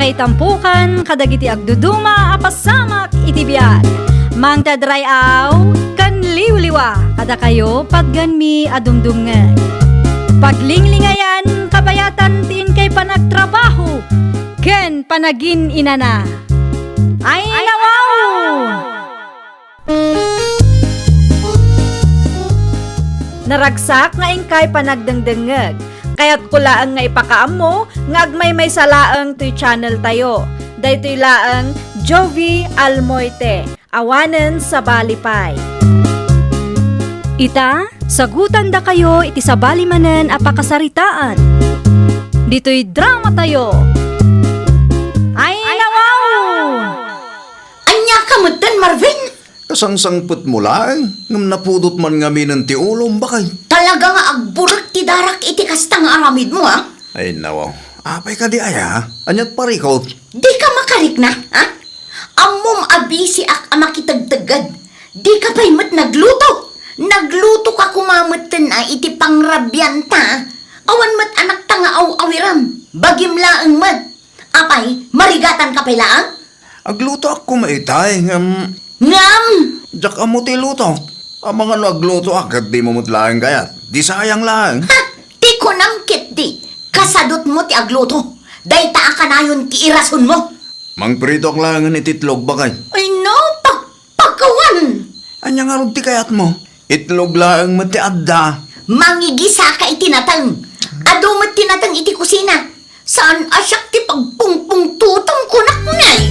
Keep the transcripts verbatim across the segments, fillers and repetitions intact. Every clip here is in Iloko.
Ay tampukan kadagiti agduduma a pasamak iti biag. Mangted ray-aw ken liwliwa kadakayo patgenmi a dumdumngeg. Paglinglingayan kabayatan ti inkay panagtrabaho ken panagin-inana. Ay, nawaw! Naragsak nga inkay panagdengdengngeg. Kayatko laeng nga ipakaammo nga agmaymaysa laeng toy channel tayo. Daytoy laeng Jovie Almoite, awanen sabali pay. Ita, sagutandakayo iti sabali manen a pakasaritaan. Ditoy drama tayo. Ay, nawaw! Ania ka metten, Marvin? Kasangsangpetmo laeng, ngem napudot man ngaminen ti ulom, baket. Talaga nga agburek ti darak iti kasta nga aramidmo, a? Ay, nawaw. Apay kadi aya? Aniat parikot? Dika makarikna, a? Ammom a bisiak a makitegtegged. Dika pay met nagluto. Naglutoka koma metten a iti pangrabianta. Awan met anakta nga aw-awiram. Bagim laeng met. Apay, marigatanka pay laeng? Aglutoak koma itay, ngem Ngem! Diak ammo ti luto. Amangan no aglutoak ket dimo met laeng kayat. Di sayang laeng. Ha! Ti kunam ketdi, kasadutmo ti agluto. Dayta a kanayon ti irasonmo. Mangpritoak laengen iti itlog, baket. Ay no, pagpakawan! Ania ngarud ti kayatmo? Itlog laeng met ti adda. Mangigisaka iti nateng. Adu met ti nateng iti kusina. Saan a siak ti pagpungpungtotam, kunak ngay.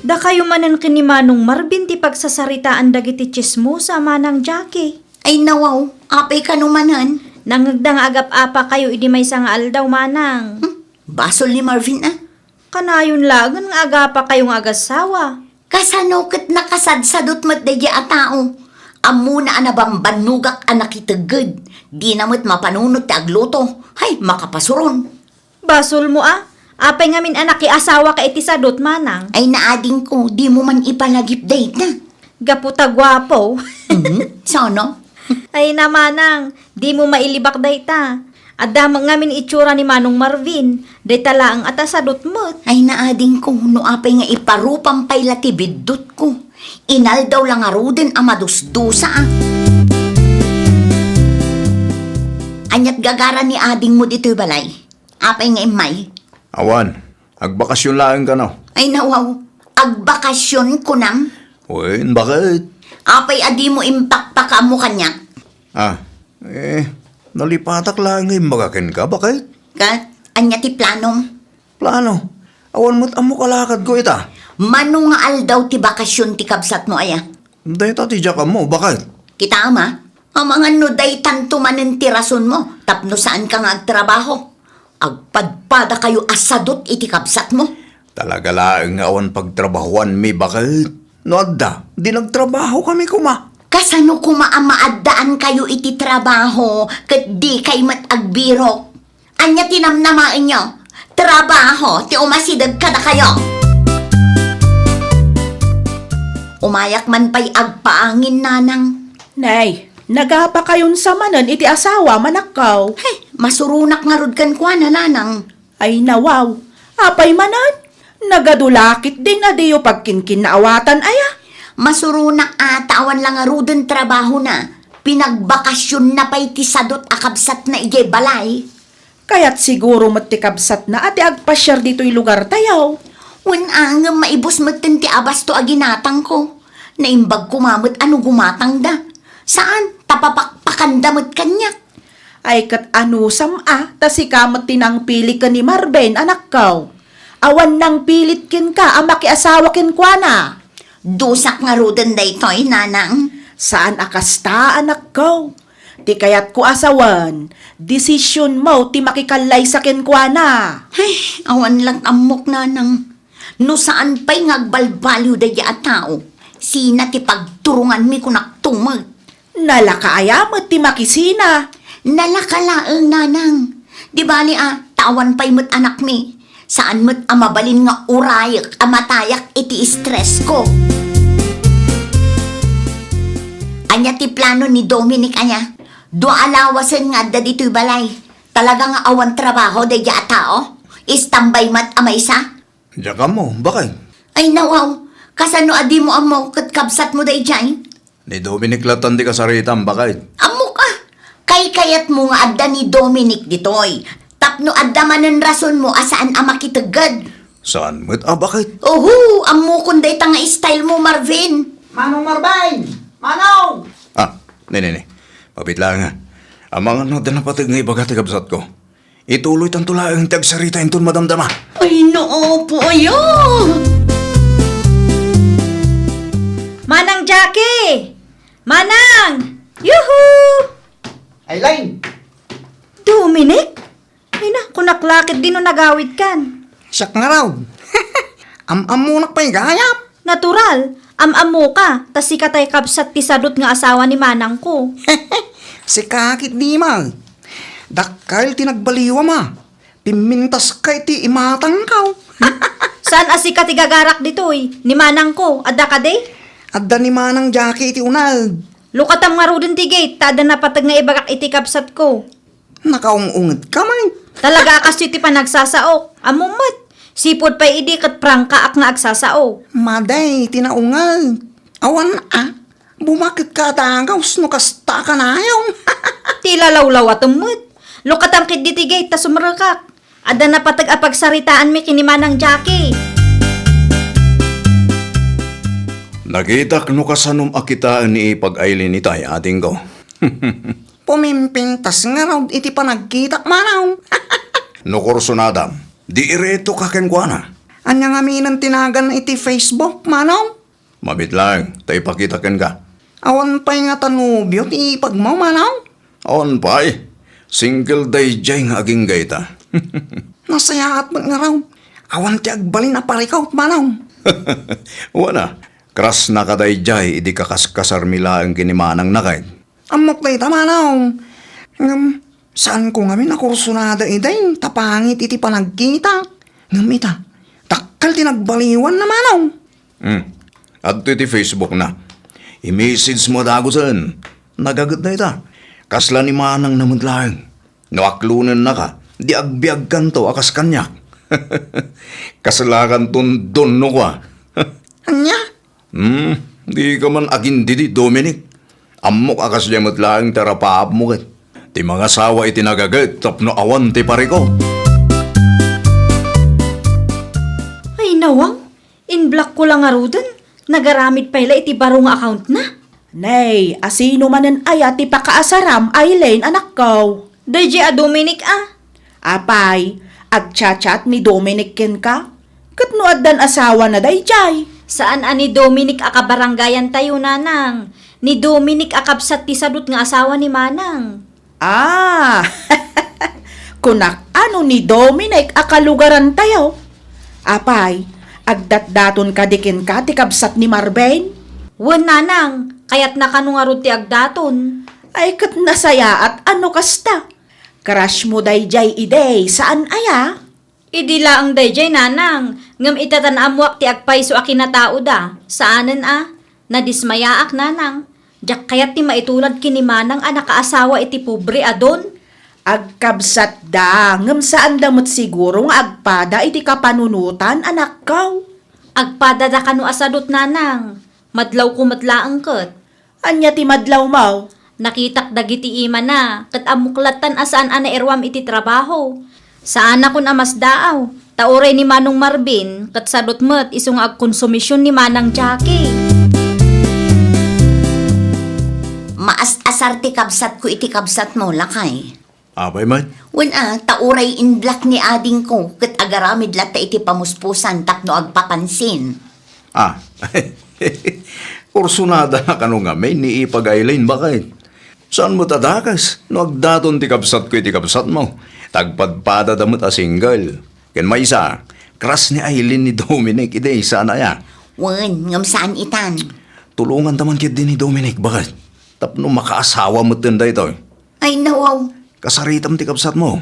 Dakayo manen ken ni Manong Marvin ti pagsasaritaan dagiti tsismosa, Manang Jackie. Ay nawaw, apay kano manen? Nangngegda nga agap-apakayo idi maysa nga aldaw, Manang. Hmm, basol ni Marvin, a. Kanayon laengen nga agapakayo nga agasawa. Kasano ket nakasadsadot met daydiay a tao? Ammona a nabambannogak a nakitegged. Dina met mapanunot ti agluto. Hay, makapasuron. Basolmo a. Apay ngamin a nakiasawaka iti sadot, Manang? Ay, naadingko, dimo man ipalagip dayta. Gapu ta guapo. Mhm, sano? Ay na, Manang, dimo mailibak dayta. Adda met ngamin itsura ni Manong Marvin, dayta laeng a ta sadot met. Ay, naadingko, no apay nga iparupam pay la ti biddutko. Inaldaw la ngaruden a madusdusa, a. Aniat gagara ni adingmo ditoy balay? Apay nga immay? Awan, agbakasyon laeng kano. Ay, nawaw, agbakasyon, kunam? Wen, baket? Apay a dimo impakpakaammo kaniak? A, e, nalipatak laeng nga imbaga kenka, baket? Ket, ania ti planom? Plano? Awan met ammo kalakadko ita. Mano nga aldaw ti bakasyon ti kabsatmo aya? Dayta ti diak ammo, baket? Kitaem a, amangan no daytanto manen ti rasonmo tapno saanka nga agtrabaho. Agpadpadakayo a sadot iti kabsatmo. Talaga laeng nga awan pagtrabahoanmi, baket? No adda, di nagtrabahokami koma. Kasano koma a maaddaankayo iti trabaho ket dikay met agbirok? Ania ti namnamaenyo? Trabaho ti umasideg kadakayo. Umayak man pay agpaangin, nanang. Nay, nagapakayon sa manen iti asawa, manakkaw. Hay, masuronak ngarud kenkuana, nanang. Ay, nawaw. Apay manen? Nagadulakit din a diyo pagkinkinnaawatan, aya? Masuronak a ta awan la ngaruden trabahona. Pinagbakasyonna pay ti sadot a kabsatna idiay balay. Kayat siguro met ti kabsatna a ti agpasiar ditoy lugartayo. Wen a, ngem maibus metten ti abasto a ginatangko. Naimbag koma met a no gumatangda. Saan, ta papakpakanda met kaniak. Ay, ket anusam a, ta sika met ti nangpili ken ni Marvin, anakko. Awan nangpilit kenka a makiasawa kenkuana. Dusak ngaruden daytoy, nanang. Saan a kasta, anakko. Ti kayatko a sawen, desisionmo ti makikallaysa kenkuana. Ay, awan lang ammok, nanang. No saan pay nga agbalbaliw daydiay a tao, sina ti pagturonganmi, kunakto met. Nalaka aya met ti makisina? Nalaka laeng, nanang. Di bali a, ta awan pay met anakmi. Saan met a mabalin nga urayek a matayak iti stressko. Ania ti plano ni Dominic aya? Dua a lawasen nga adda ditoy balay. Talaga nga awan trabaho daydiay a tao? Istambay met a maysa? Diak ammo, baket. Ay, nawaw. Kasano a dimo ammo ket kabsatmo daydiay? Ni Dominic latta ti kasaritam, baket. Ammok a. Kaykayatmo nga adda ni Dominic ditoy. Tapno adda manen rasonmo a saan a makitegged. Saan met a, baket? Oho, ammokon dayta nga style mo, Marvin. Manong Marvin! Manong! Ah, ne, ne, ne. Pabit laeng, ah. Amangan no adda napateg nga ibaga ti kabsatko. Ituloytanto laeng ti agsarita inton madamdama. Ay, naapo aya! Manang Jackie! Manang! Yuhu! Ay, Lain! Dominic? Ay na, kunak la ketdi no nagawidkan. Siak ngarud. Am-ammonak pay gayam. Natural, am-ammoka, ta sika tay kabsat ti sadut nga asawa ni manangko. Sika ketdi man. Dakkel ti nagbaliwam a. Pimmintaska iti imatangko. Saan a sika ti gagarak ditoy? Ni manangko, adda kadi? Adda ni Manang Jackie iti uneg. Lukatam ngaruden ti gate, ta adda napateg nga ibagak iti kabsatko. Nakaung-ungetka man. Talaga a kastoy ti panagsasaok. Ammom met, sipud pay idi ket prangkaak nga agsasao. Madi ti naungeg. Awan a, bumaketka a dagus no kasta a kanayon. Ti lalawlawatem met. Lukatam ketdi ti gate ta sumrekak. Adda napateg a pagsaritaanmi ken ni Manang Jackie. Nakitak no kasanom a kitaen ni Ipag Aileen itay, adingko. Pumimpintas ngarud iti panagkitak, manong. No kursunadam, di ireto ka kenkuana. Ania ngamin ti nagan iti Facebook, manong? Mabit laeng, ta ipakita kenka. Awan pay ngata nobio ti ipagmo, manong? Awan pay. Single daydiay nga agingga ita. Nasayaat met ngarud. Awan ti agbalin a parikut, manong. Wen a, krasnaka daydiay idi kakaskasarmi laeng ken ni manangna ket. Ammok dayta, manong. Ngem, saanko ngamin a kursunada idi ta pangit iti panagkita. Ngem ita, dakkel ti nagbaliwanna, manong. Hmm. Adtoy ti Facebook na. I-message mo dagusen. Nagaget dayta. Kasla ni manangna met laeng. No aklonennaka, di agbiagkanto a kas kaniak. Kaslakanton dunno kua. Ania? Hmm, dika man agindidi, Dominic. Ammok a kasdiay met laeng ti arapaapmo ket. Ti mangasawa iti nagaget tapno awan ti parikut. Ay, nawang, inblockko la ngaruden. Nagaramid pay la iti baro nga accountna. Nay, asino manen aya ti pakaasaram, Aileen, anakko? Daydiay a Dominic a. Apay, agchat-chat ni Dominic kenka? Ket no addan asawana daydiay? Saan a ni Dominic a kabarangayantayo, nanang. Ni Dominic a kabsat ti sadut nga asawa ni manang. Ah! Kunak a no ni Dominic a kalugarantayo. Apay, agdatdaton kadi kenka ti kabsat ni Marvin? Wen, nanang, kayatna kano ngarud ti agdaton. Ay, ket nasayaat a no kasta. Crush mo daydiay idi, saan aya? Idi laeng daydiay, nanang, ngem ita ta naammoak ti agpayso a kinataoda. Saanen a, nadismayaak, nanang. Diak kayat ti maitulad ken ni manang a nakaasawa iti pobre a don. Agkabsatda, ngem saanda met siguro nga agpada iti kapanunotan, anakko. Agpadada kano a sadut, nanang. Madlawko met laeng ket. Ania ti madlawmo? Nakitak dagiti imana, ket ammok lattan a saan a nairuam iti trabaho. Saanakon a masdaaw, ta uray ni Manong Marvin, ket sadut met isu nga agkonsumision ni Manang Jackie. Maas-asar ti kabsatko iti kabsatmo, lakay. Apay met? Wen a, ta uray inblock ni adingko, ket agaramid latta iti pamuspusan tapno agpapansin. Ah, kursunada na kano ngamin ni Ipag Aileen, baket? Saan met a dakes no agdaton ti kabsatko iti kabsatmo? Tagpadpadada met a single. Ken maysa, crush ni Aileen ni Dominic, idi saan aya? Wen, ngem saan itan. Tulonganta man ketdi ni Dominic, baket? Tapno makaasawa metten daytoy. Ay, nawaw. Kasaritam ti kabsatmo.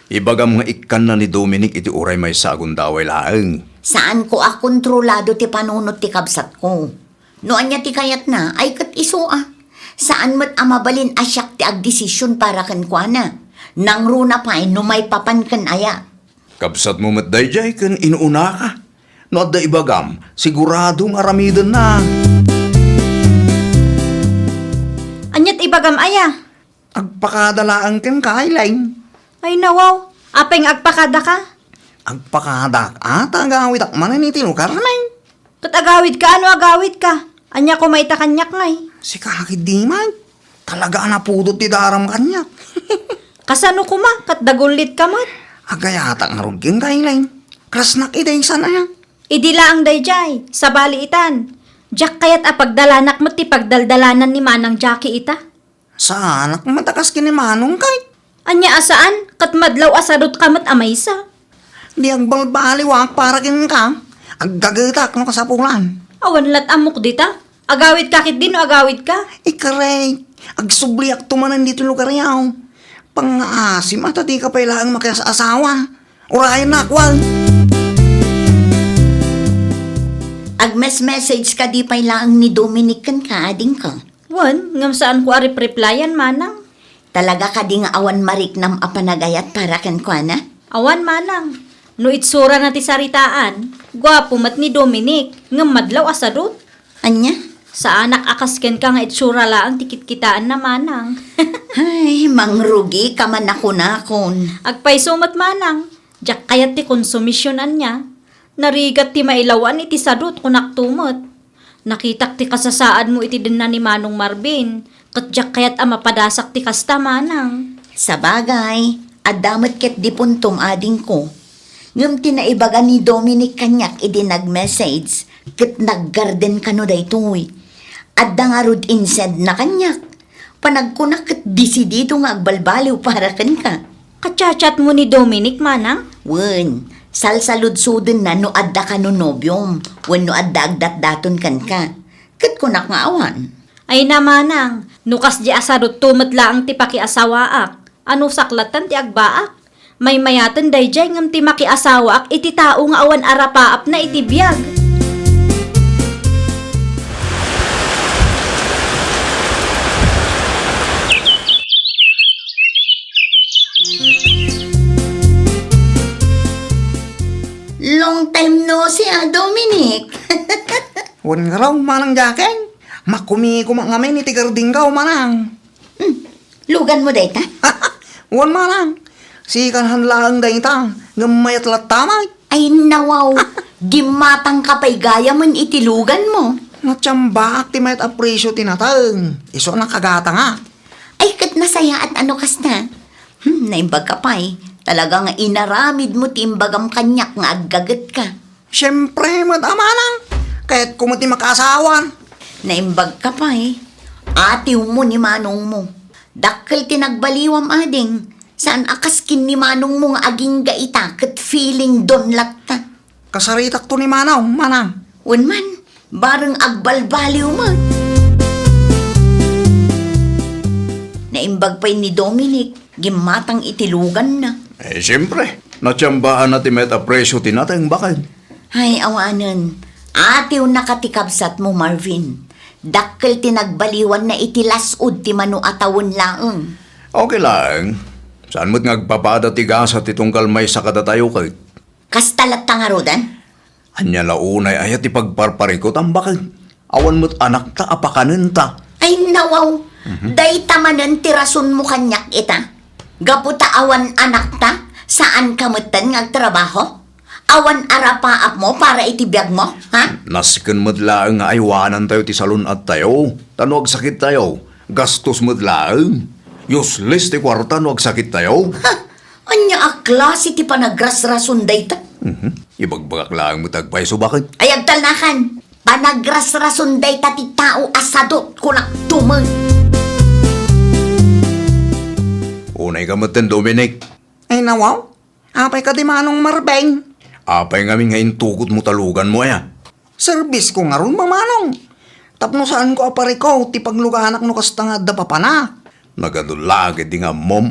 Ibagam nga ikkanna ni Dominic iti uray maysa a gundaway laeng. Saanko a kontrolado ti panunot ti kabsatko. No ania ti kayatna, ay ket isu a. Saan met a mabalin a siak ti agdesision para kenkuana. Nangruna pay no maipapan ken aya. Kabsatmo met daydiay ken inuunaka. No adda ibagam, siguradong aramidenna. Aniat ibagam aya? Agpakada laeng kenka, Aileen. Ay, nawaw. Apay nga agpakadaka? Agpakadak, a, ta agawidak manen iti lugarmi. Ket agawidka, ano agawidka? Ania koma ita kaniak ngay? Sika ketdi met. Talaga a napudot ti daram kaniak. Kasano koma? Ket dagullitka met. Agayatak ngarud kenka, Aileen. Krasnak idi, saan aya? Idi laeng daydiay, sabali itan. Diak kayat a pagdalanak met ti pagdaldalanan ni Manang Jackie ita. Saanak met a kas ken ni Manong kay. Ania a saan? Ket madlaw a sadutka met a maysa. Di agbalbaliwak para kenka. Aggagetak no kasapulan. Awan lat ammok dita. Agawidka ketdi no agawidka. Ikarek, agsubliakto manen ditoy lugaryo. Pangngaasim a ta dika pay laeng makias-asawa. Urayennak, wen. Agmes-message kadi pay laeng ni Dominic kenka, adingko? Wen, ngem saanko a repreplyan, manang. Talaga kadi nga awan mariknam a panagayat para kenkuana? Awan, manang. No itsurana ti saritaan, guapo met ni Dominic, ngem madlaw a sadut. Ania? Saanak a kas kenka nga itsura laeng ti kitkitaenna, manang. Ay, mangrugika man a kunakon. Agpayso met, manang. Diak kayat ti konsumision ania. Narigat ti mailawan iti sadut, kunakto met. Nakitak ti kasasaadmo iti denna ni Manong Marvin, ket diak kayat a mapadasak ti kasta, manang. Sabagay, adda met ketdi puntom, adingko. Ngem ti naibaga ni Dominic kaniak idi nag-message ket naggarden kano daytoy. Adda ngarud insendna kaniak. Panagkunak ket desidido nga agbalbaliw para kenka. Kachatchatmo ni Dominic, manang? Wen, salsaludsodenna no adda kano nobiom wenno adda agdatdaton kenka. Ket kunak nga awan. Ay na, manang, no kasdi a sadutto met laeng ti pakiasawaak, ano saklatan ti agbaak? Maymayaten daydiay ngem ti makiasawaak iti tao nga awan arapaapna iti biag. Long time no see, ah, Dominic. Wen ngarud, Manang Jaken. Makumiko met ngamin iti gardingko, manang. Hmm, luganmo dayta? Wen, manang. Sikan han laeng dayta, ngem mayat latta met. Ay, nawaw. Gimmatangka pay gayamen iti luganmo. Natiambaak ti mayat a presio ti nateng. Isu a nakagatangak. Ay, ket nasayaat a no kasta. Hmm, naimbagka pay. Talaga nga inaramidmo ti imbagam kaniak nga aggagetka. Siempre met a, manang. Kayatko met ti makaasawan. Naimbagka pay. Atiwmo ni manongmo. Dakkel ti nagbaliwam, ading. Saan a kas ken ni manongmo nga agingga ita ket feeling don latta. Kasaritakto ni manong, manang. Wen man, bareng agbalbaliw met. Naimbag pay ni Dominic, gimmatang iti luganna. Eh, siyempre, natiambaanna ti mayat a presio ti nateng, baket. Ay, awanen. Atiwnaka ti kabsatmo, Marvin. Dakkel ti nagbaliwanna iti las-ud ti mano a tawen laeng. Okay laeng. Saan met nga agpapada ti gasat ti tunggal maysa kadatayo ket. Kasta latta ngaruden? Ania la unay aya ti pagparparikut, baket? Awan met anakta a pakanenta. Ay, nawaw. Mhm. Dayta manen ti rasonmo kaniak ita. Gapu ta awan anakta, saanka metten nga agtrabaho? Awan arapaapmo para iti biagmo, ha? Nasken met laeng nga aywanantayo ti salun-attayo, ta no agsakittayo, gastos met laeng. Useless ti kuarta no agsakittayo. Ha? Ania a klase ti panagrasrason dayta? Mhm. Ibagbagak laeng met agpayso, baket. Ay, agtalnakan. Panagrasrason dayta ti tao a sadut, kunak tumen. Unay ka metten, Dominic. Ay, nawaw. Apay kadi, Manong Marbeng? Apay ngamin nga intugot mo ta luganmo aya? Serbis ko ngarud, Manong. Tapno saanko a parikaw ti pagluganak no kasta nga adda papanak. Nagadu la ketdi nga ammom.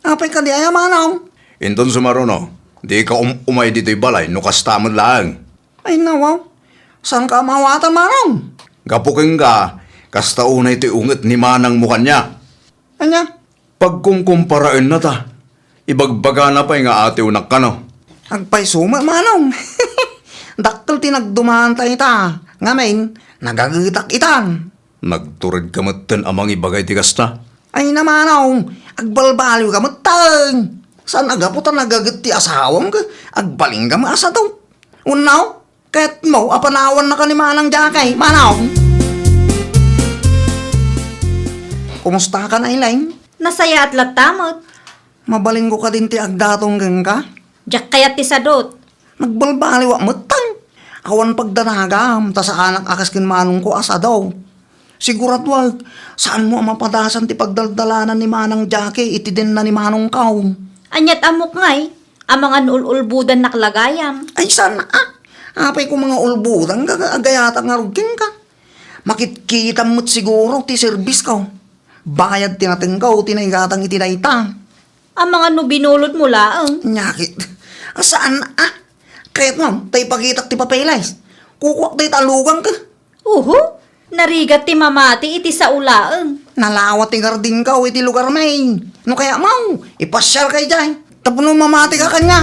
Apay kadi aya, Manong? Inton sumaruno, dika um-umay ditoy balay no kasta met laeng. Ay, nawaw. Saanka a maawatan, Manong? Gapu kenka, kasta unay ti unget ni manangmo kaniak. Ania? Pagkumkumparaenna ta, Ibagbagana pay nga atiwnak kano. Agpayso met, manong. Dakkel ti nagduman ta ita. Ngamin, nagagetak itan. Nagturedka metten a mangibagay ti kasta. Ay na, manong, agbalbaliwka metten. Saan a gapu ta nagaget ti asawam ket agbalinka met a sadot? Unnaw, kayatmo a panawannaka ni Manang Jackie, manong? Kumustakan, Elaine? Nasayaat latta met. Mabalinko kadin ti agdaton kenka? Diak kayat ti sadot. Nagbalbaliwak metten. Awan pagdanagam, ta saanak a kas ken manongko a sado. Siguraduak, saanmo a mapadasan ti pagdaldalanan ni Manang Jackie iti denna ni manongko. Aniat ammok ngay, amangan ul-ulbodannak la gayam. Ay, saan a? Apay ko mangulbodanka, agayatak ngarud kenka. Makitkitam met siguro ti serbisko. Bayad ti natengko ti naigatang iti dayta. Amangan no binulodmo laeng. Nyakit. Saan a? Kayatmo, ta ipakitak ti papeles. Kukuak dayta a luganka. Uhu, narigat ti mamati iti sao laeng. Nalawa ti gardinko iti lugarmi. No kayatmo, ipasiarka idiay. Tapno mamatika kaniak.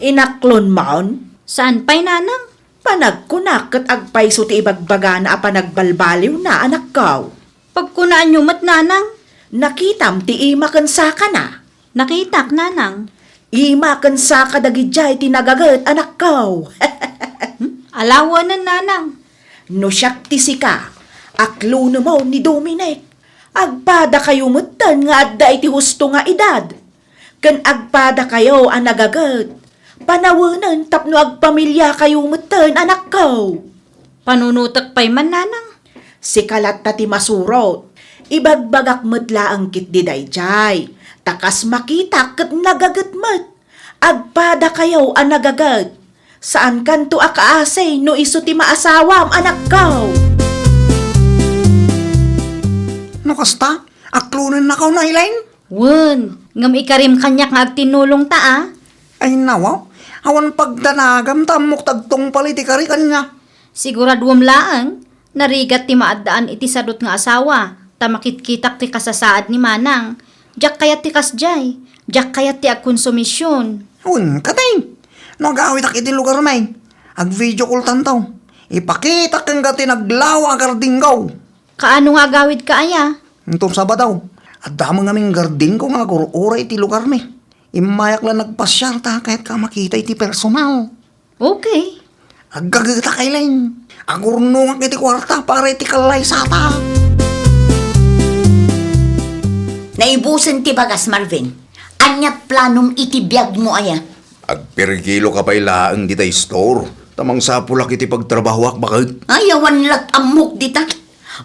Inaklonmon? Saan pay, nanang? Panagkunak ket agpayso ti ibagbagana a panagbalbaliwna, anakko. Pagkunaanyo met, nanang? Nakitam ti ima ken sakana? Nakitak, nanang. Ima ken saka dagidiay ti nagaget, anakko. Hmm? Alawenen, nanang. No siak ti sika, aklonemon ni Dominic. Agpadakayo metten nga adda iti husto nga edad. Ken agpadakayo a nagaget. Panawenen tapno agpamiliakayo metten, anakko. Panunotek pay man, nanang. Sika latta ti masurot. Ibagbagak met laeng ketdi daydiay. Ta kas makitak ket nagaget met. Agpadakayo a nagaget. Saankanto a kaasi no isu ti maasawam, anakko. No kasta, aklonennakaw, Elaine? Wen, ngem ikarim kaniak nga agtinnulongta a. Ay, nawaw, awan pagdanagam ta ammok ta agtungpal iti kari kaniak. Siguraduem laeng, narigat ti maaddaan iti sadot nga asawa, ta makitkitak ti kasasaad ni Manang. Diak kayat ti kasdiay, diak kayat ti agkonsumision. Wen, kadi, no agawidak iti lugarmi, agvideo calltanto. Ipakitak kenka ti naglawa a gardingko. Kaano nga agawidka aya? Inton Sabado, adda met ngamin gardingko nga agur-uray iti lugarmi. Immayak la nagpasiar ta kayatka a makita iti personal. Okay. Aggagetak, Elaine. Agurnongak iti kuarta para iti kallaysata. Naibusen ti bagas, Marvin. Aniat planom iti biagmo aya? Agpirkiloka pay laeng dita store, ta mangsapulak iti pagtrabahoak, baket. Ay, awan lat ammok dita.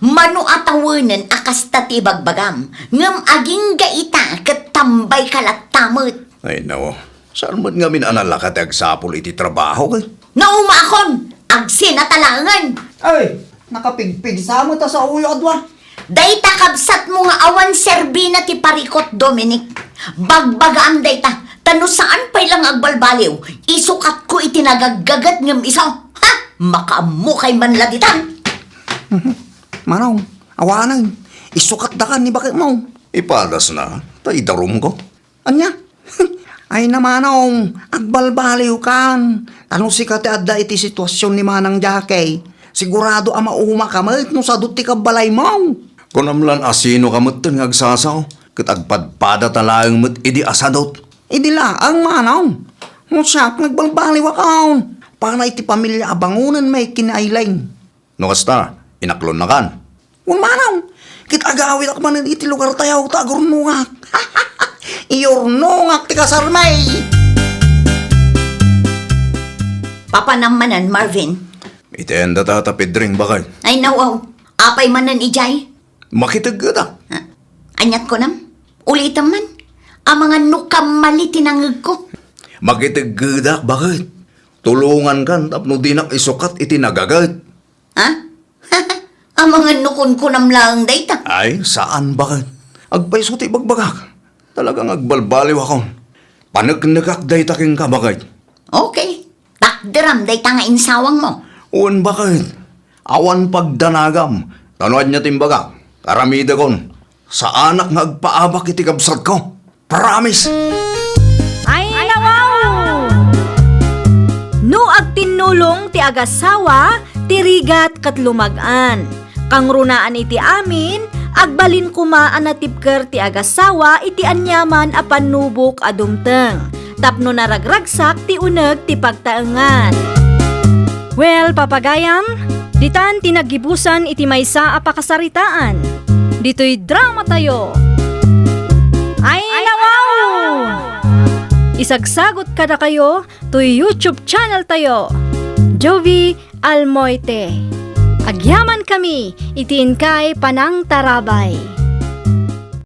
Mano a tawenen a kasta ti ibagbagam, ngem agingga ita ket tambayka latta met. Ay, nawaw. Saan met ngamin a nalaka ti agsapul iti trabaho, eh? Naumaakon! Agsinata laengen! Ay, nakapigpigsa met a saoyo a dua. Dayta kabsatmo nga awan serbina ti parikut, Dominic. Bagbagaam dayta, ta no saan pay la nga agbalbaliw, isukatko iti nagaggaget ngem isu. Ha? Makaammokay man la ditan. Manong, awanen, isukatdaka ni baketmo. Ipadasna, ta idarumko. Ania? Ay, namanong, agbalbaliwkan. Ta no sika ti adda iti situasion ni Manang Jackie, sigurado a maumaka met no sadot ti kabbalaymo. Kunam lan a sinoka metten nga agsasao, ket agpadpadata laeng met idi a sadot. Idi laeng, manong. No siak nga agbalbaliwakon, para iti pamilia a bangonenmi ken ni Elaine. No kasta, inaklonnakan. Wen manong, ket agawidak manen iti lugartayo ta agurnongak. Iyurnongak ti kasarmi. Papanam manen, Marvin? Iti enda ta, ta Pedring, baket. Ay, nawaw. Apay manen idiay? Makiteggedak. Ah, aniat kunam? Ulitem man. Amangan no kammali ti nangegko. Makiteggedak, baket. Tulongankan tapno dinak isukat iti nagaget. Ha? Amangan no kunkunam laeng dayta. Ay, saan, baket. Agpayso ti ibagbagak. Talagang agbalbaliwakon. Paneknekak dayta kenka, baket. Okay. Takderam dayta nga insawangmo. Wen, baket. Awan pagdanagam. Ta no ania ti imbagak, aramidekon. Saanak nga agpaabak iti kabsatko. Promise! Ay, nawaw! No agtinnulong ti agasawa, ti rigat ket lumag-an. Kangrunaan iti amin, agbalin koma a natibker ti agasawa iti aniaman a pannubok a dumteng, tapno naragragsak ti uneg ti pagtaengan. Well, papagayam, ditan ti naggibusan iti maysa a pakasaritaan. Ditoy dramatayo. Ay, nawaw! Isagsagot kadakayo toy YouTube channel tayo, Jovie Almoite. Agyaman kami iti inkay panangtarabay.